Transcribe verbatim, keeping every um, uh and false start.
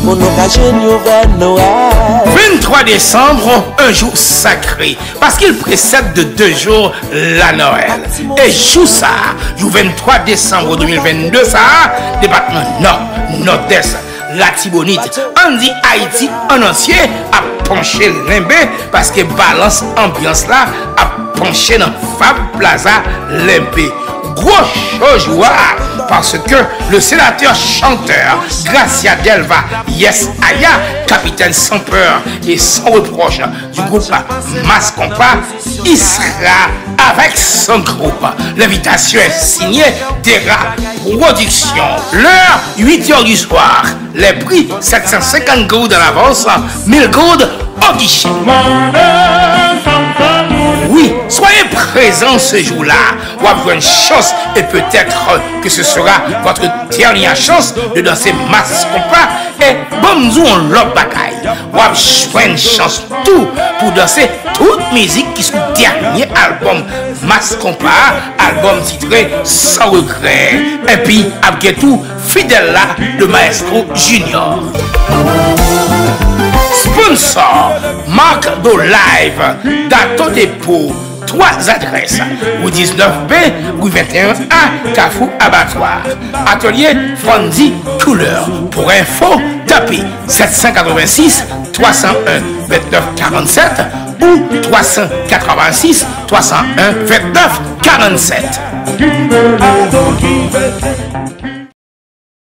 Pou nou ka jwenn yon vè Nwèl. Vingt-trois décembre, un jour sacré, parce qu'il précède de deux jours la Noël. E jou sa a, jou vingt-trois décembre deux mille vingt-deux sa a, depatman Nò, Nòdès, Latibonit, ann di Ayiti an antye ap panche lenbe, paske balans anbyans la ap panche nan Fab Plaza lenbe. Gwo cho jou a, paske le senatè chantè Gracia Delva, Yes Aya, capitaine sans peur et sans reproche du groupe Mass Konpa, il sera avec son groupe. L'invitation est signée Terra Production. L'heure, huit heures du soir. Les prix, sept cent cinquante gourdes à l'avance, mille gourdes au guichet. Oui, soyez présents ce jour-là. W ap jwenn chans, et peut-être que ce sera votre dernière chance de danser Mass Konpa. E ban m di w yon lòt bagay, w ap jwenn chans tou pou danse tout mizik ki sou dènye albòm Mass Konpa, albòm titre Sans Regret. Epi ap gen tou Fidèl la de Maestro Junior. Sponsor, Marc Do Live, Dato Dépôt, trois adresses, rue dix-neuf B, rue vingt et un A, Carrefour Abattoir. Atelier Frandy Couleur. Pour info, tapez sept cent quatre-vingt-six trois cent un vingt-neuf quarante-sept ou trois cent quatre-vingt-six trois cent un vingt-neuf quarante-sept.